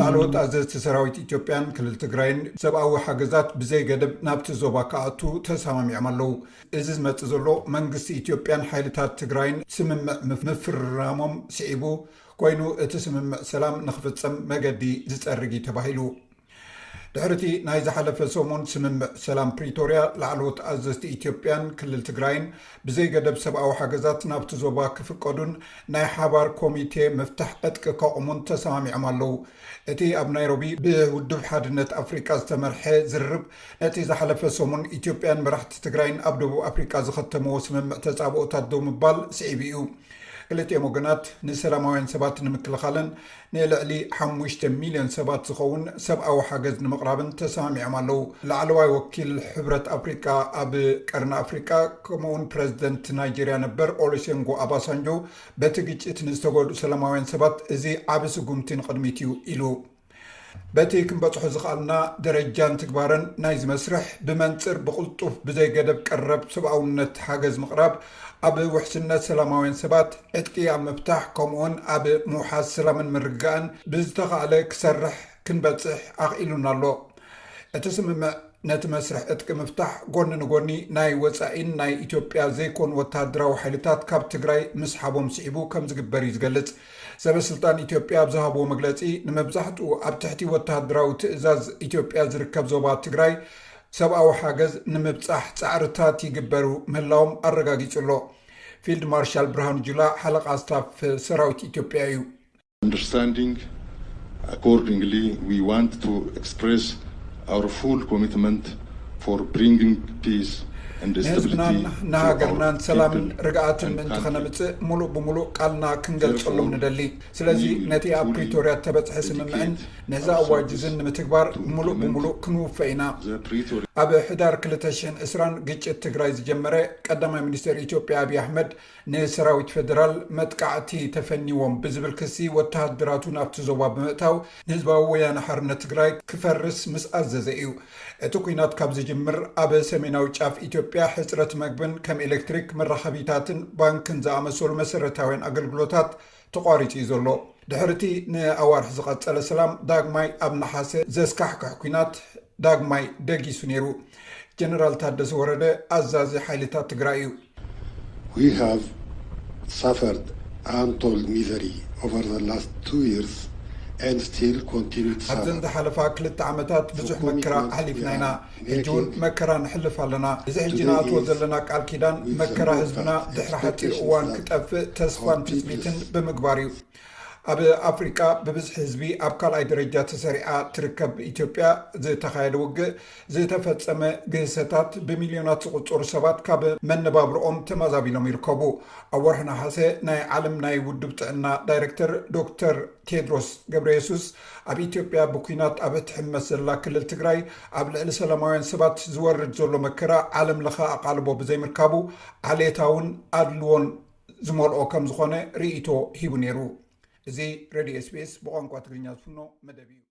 ላዕለዎት ኣዘዝቲ ሰራዊት ኢትዮጵያን ክልል ትግራይን ሰብኣዊ ሓገዛት ብዘይ ገደብ ናብቲ ዞባ ክኣቱ ተሰማሚዖም ኣለዉ። እዚ ዝመጽእ ዘሎ መንግስቲ ኢትዮጵያን ሓይልታት ትግራይን ስምምዕ ምፍ-፣ ምፍርራሞም ስዒቡ ኮይኑ፣ እቲ ስምምዕ ሰላም ንኽፍጸም መገዲ ዝጸርግ እዩ ተባሂሉ። ድሕሪ እቲ ናይ ዝሓለፈ ሰሙን ስምምዕ ሰላም ፕሪቶርያ፣ ላዕለዎት ኣዘዝቲ ኢትዮጵያን ክልል ትግራይን ብዘይ ገደብ ሰብኣዊ ሓገዛት ናብቲ ዞባ ክፍቀዱን ናይ ሓባር ኮሚቴ ምፍታሕ ዕጥቂ ከቑሙን ተሰማሚዖም ኣለዉ። እቲ ኣብ ናይሮቢ ብውድብ ሓድነት ኣፍሪቃ ዝተመርሐ ዝርርብ፣ ነቲ ዝሓለፈ ሰሙን ኢትዮጵያን መራሕቲ ትግራይን ኣብ ደቡብ ኣፍሪቃ ዝኸተምዎ ስምምዕ ተጻብኦታት ደው ምባል ስዒቡ እዩ። ክልቲኦም ወገናት ንሰላማውያን ሰባት ንምክልኻልን ንልዕሊ ሓሙሽተ ሚልዮን ሰባት ዝኸውን ሰብኣዊ ሓገዝ ንምቕራብን ተሰማሚዖም ኣለዉ። ላዕለዋይ ወኪል ሕብረት ኣፍሪቃ ኣብ ቀርኒ ኣፍሪቃ፣ ከምኡውን ፕረዚደንት ናይጄርያ ነበር ኦሉሴጉን ኦባሳንጆ፣ በቲ ግጭት ንዝተጎድኡ ሰላማውያን ሰባት እዚ ዓቢ ስጉምቲ ንቕድሚት እዩ ኢሉ። በቲ ክንበጽሖ ዝኸኣልና ደረጃን ትግባረን ናይዚ መስርሕ፣ ብመንጽር ብቕልጡፍ ብዘይ ገደብ ቀረብ ሰብኣውነት ሓገዝ ምቕራብ፣ ኣብ ውሕስነት ሰላማውያን ሰባት ዕጥቂ ኣብ ምፍታሕ፣ ከምኡውን ኣብ ምውሓስ ሰላምን ምርግጋእን ብዝተኻእለ ክሰርሕ ክንበጽሕ ኣኽኢሉና ኣሎ። እቲ ስምምዕ ነቲ መስርሕ ዕጥቂ ምፍታሕ ጎኒ ንጎኒ ናይ ወጻኢን ናይ ኢትዮጵያ ዘይኮኑ ወተሃደራዊ ሓይልታት ካብ ትግራይ ምስሓቦም ስዒቡ ከም ዝግበር እዩ ዝገልጽ። ሰበ ስልጣን ኢትዮጵያ ኣብ ዝሃብዎ መግለጺ፣ ንመብዛሕትኡ ኣብ ትሕቲ ወተሃደራዊ ትእዛዝ ኢትዮጵያ ዝርከብ ዞባ ትግራይ ሰብኣዊ ሓገዝ ንምብጻሕ ጻዕርታት ይግበሩ ምህላዎም ኣረጋጊጹ ኣሎ። ፊልድ ማርሻል ብርሃኑ ጁላ ሓለቓ ስታፍ ሰራዊት ኢትዮጵያ እዩ። Understanding. Accordingly, we want to express our full commitment for bringing peace and stability ንህዝብናን to our ንሃገርናን ሰላምን people ርግኣትን and ምእንቲ country. ከነምጽእ ሙሉእ ብሙሉእ ቃልና ክንገልጸሎም Therefore, ንደሊ። ስለዚ we will ነቲ ኣብ fully ፕሪቶርያ እተበጽሐ ስምምዕን dedicate ነዚ ourselves ኣዋጅ እዝን ንምትግባር to ሙሉእ implement ብሙሉእ ክንውፈ ኢና። the Pretoria ኣብ ሕዳር ክልተ ሽሕን ዕስራን ግጭት ትግራይ ዝጀመረ ቀዳማይ ሚኒስትር ኢትዮጵያ ኣብይ ኣሕመድ ንሰራዊት ፌደራል መጥቃዕቲ ተፈኒዎም ብዝብል ክሲ ወተሃደራቱ ናብቲ ዞባ ብምእታው ንህዝባዊ ወያነ ሓርነት ትግራይ ክፈርስ ምስ ኣዘዘ እዩ። እቲ ኲናት ካብ ዝጅምር ኣብ ሰሜናዊ ጫፍ ኢትዮጵያ ሕጽረት መግብን ከም ኤሌክትሪክ፣ መራኸቢታትን ባንክን ዝኣመሰሉ መሰረታውያን ኣገልግሎታት ተቋሪጹ እዩ ዘሎ። ድሕሪ እቲ ንኣዋርሕ ዝቐጸለ ሰላም ዳግማይ ኣብ ነሓሰ ዘስካሕክሕ ኲናት ዳግማይ ደጊሱ ነይሩ። ጀነራል ታደሰ ወረደ ኣዛዚ ሓይልታት ትግራይ እዩ። We have suffered untold misery over the last two years and still continue to ኣብዘን suffer. ዝሓለፋ ክልተ ዓመታት ብዙሕ መከራ ኣሕሊፍና ኢና። ሕጂ እውን መከራ ንሕልፍ ኣለና። እዚ ሕጂ ንኣትዎ ዘለና ቃል ኪዳን መከራ ህዝብና ድሕሪ ሓፂር እዋን ክጠፍእ ተስፋን ትፅቢትን ብምግባር እዩ። ኣብ ኣፍሪቃ ብብዝሒ ህዝቢ ኣብ ካልኣይ ደረጃ ተሰሪዓ ትርከብ ኢትዮጵያ ዝተኻየደ ውግእ ዝተፈጸመ ግህሰታት ብሚልዮናት ዝቑጸሩ ሰባት ካብ መነባብርኦም ተመዛቢሎም ይርከቡ። ኣብ ወርሒ ነሓሰ ናይ ዓለም ናይ ውድብ ጥዕና ዳይሬክተር ዶክተር ቴድሮስ ገብረየሱስ ኣብ ኢትዮጵያ ብኲናት ኣብ እትሕመስ ዘላ ክልል ትግራይ ኣብ ልዕሊ ሰላማውያን ሰባት ዝወርድ ዘሎ መከራ ዓለም ለኸ ኣቓልቦ ብዘይምርካቡ ዓሌታውን ኣድልዎን ዝመልኦ ከም ዝኾነ ርእይቶ ሂቡ ነይሩ። እዚ ሬድዮ ኤስቢኤስ ብቋንቋ ትግርኛ ዝፍኖ መደብ እዩ።